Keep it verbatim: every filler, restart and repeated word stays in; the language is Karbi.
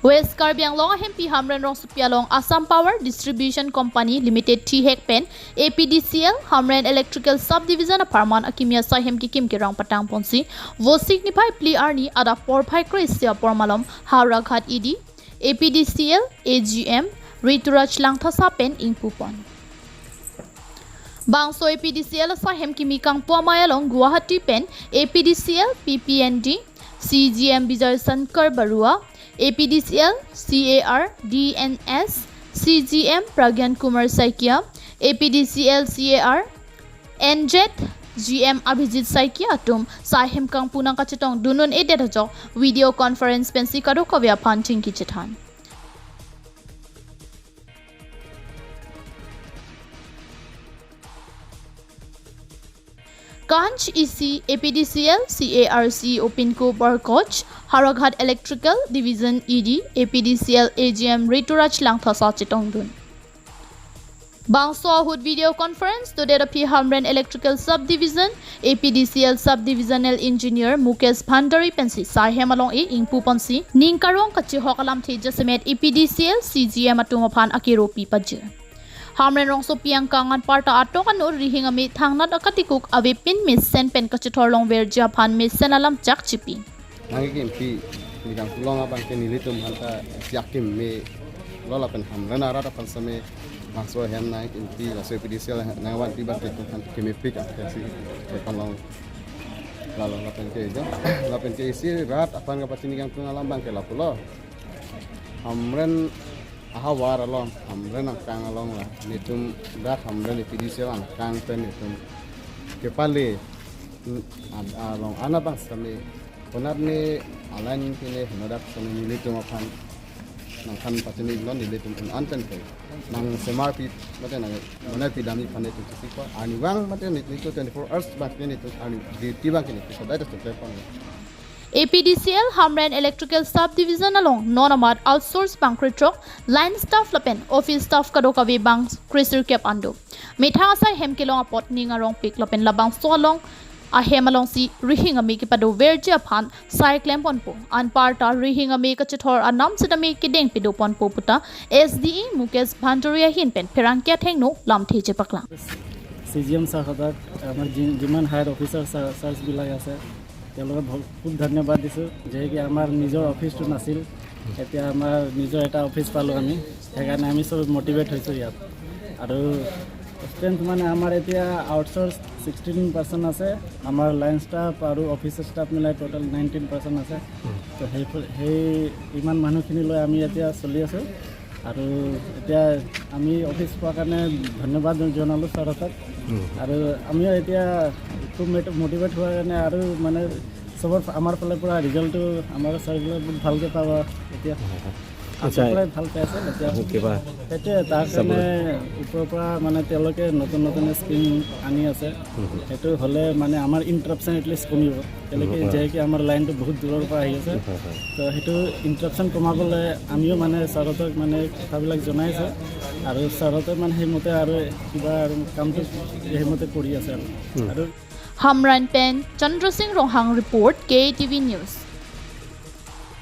West Karbi Anglong ahempi Hamren rongsopi along Assam Power Distribution Company Limited thihek pen A P D C L Hamren Electrical Subdivision apharman akimi asaihem kikim kerang patang ponsi Vosik niphai phli arni adap porphai kre-isi apor malom Howraghat E D, A P D C L A G M Rituraj Langthasa pen ingpupon. Bangso A P D C L asaihem kimi kangpu amei along Guwahati pen A P D C L P P N D C G M Bijoy Shankar Barua, A P D C L C A R D N S C G M Pragyan Kumar Saikia, A P D C L C A R N Z G M Abhijit Saikia atum saihem kangpu nangkachetong dun un-edet ajok video conference pensi kadokave aphan chingki chethan. Kanch E C, A P D C L C A R C O Pinku Borkoch, Howraghat Electrical Division E D, A P D C L A G M Rituraj Langthasa chetongdun. Bangso ahut video conference dodet aphi Hamren Electrical Subdivision, A P D C L Subdivisional Engineer Mukesh Bhandari pensi saihem along-e ingpuponsi ning karong kachihok alamthe jasemet A P D C L C G M atum aphan akiropi pajir. Hamren rongsopi angkang anparta atok anur rihing ame thangnat akatikuk avepin mesen pen kachethor longverji aphan mesen alam chak chipi. Nangkimpi, neli kangpu along abang ke nelitum aphanta chak keme lo lapen Hamren arat aphan same bangso ahem nangkimpi, laso A P D C L nangvanpi abang ke itum aphan kemepik angke si kepan long lalo lapen ke itum, lapen ke isi rat aphan kapachini kangtung alam abang ke lapulo. Hamren ahavar along, Hamren angkang along la nelitum dak Hamren A P D C L angkang pen nelitum kepale, mm, ad-, along anabang same konat ne alan kine henodak same nelitum aphan nangkhan pachini lo nelitum un-an pen ke nangsemarpi mate nang bonai pidamji aphan nelitum chesik pa arnivang mate nelitum twenty-four hours abang ke nelitum arni duty abang ke nelitum sodai ta cheplepan. A P D C L Hamren Electrical Subdivision along non amat outsource bang krethrok, line staff lapen office staff kadokave bang kresirkep an do. Methang asaihem kelong apot ning arongpik lapen labangso along ahem alongsi rihing ame kepadoverji aphan sai klemponpo. Anparta rihing ame kachethor anam sitame kedeng pedoponpo puta S D E Mukesh Bhandari ahin pen pherangke athengno lamthe chepaklang. C G M ছাৰহঁতক, আমাৰ যি-, যিমান higher officer sir, ছাৰ্ছবিলাক আছে, তেওঁলোকক বহুত, খুব ধন্যবাদ দিছোঁ। যিহেতু আমাৰ নিজৰ অফিচটো নাছিল, এতিয়া আমাৰ নিজৰ এটা অফিচ পালোঁ আমি, সেইকাৰণে আমি চব মটিভেট হৈছোঁ ইয়াত। আৰু ষ্ট্ৰেংথ মানে আমাৰ এতিয়া আউটচ'ৰ্চ ছিক্সটিন পাৰ্চেণ্ট আছে, আমাৰ লাইন ষ্টাফ আৰু অফিচ ষ্টাফ মিলাই টোটেল নাইনটিন পাৰ্চেণ্ট আছে। তো সেই, সেই ইমান মানুহখিনি লৈ আমি এতিয়া চলি আছোঁ। আৰু এতিয়া আমি অফিচ পোৱাৰ কাৰণে ধন্যবাদ জন-, জনালোঁ ছাৰহঁতক। উম। আৰু আমিও এতিয়া খুব মটি-, মটিভেট হোৱাৰ কাৰণে আৰু মানে চবৰ ফা-, আমাৰ ফালে পৰা ৰিজাল্টটো আমাৰ ছাৰবিলাক বহুত ভালকৈ পাব এতিয়া। হয়, হয়। আচ্ছা। সকলোৱে ভাল পাই আছে এতিয়া। কিবা সেইটোৱে, তাৰ চাবলৈ। কাৰণে ওপৰৰ পৰা মানে তেওঁলোকে নতুন নতুন স্কিম আনি আছে। উম, হুম। সেইটো হ'লে মানে আমাৰ ইণ্টাৰাপশ্যন এটলিষ্ট কমিব। তেনেকে হয়, হয়। যিহেতু আমাৰ লাইনটো বহুত দূৰৰ পৰা আহি আছে। হয়, হয়। তো সেইটো ইণ্টাৰাপশ্যন কমাবলৈ আমিও মানে ছাৰহঁতক মানে কথাবিলাক জনাইছোঁ। আৰু ছাৰহঁতে মানে সেইমতে আৰু কিবা আৰু কামটো সেইমতে কৰি আছে আৰু। উম। আৰু Hamren pen Chandra Singh Ronghang report, K T V News.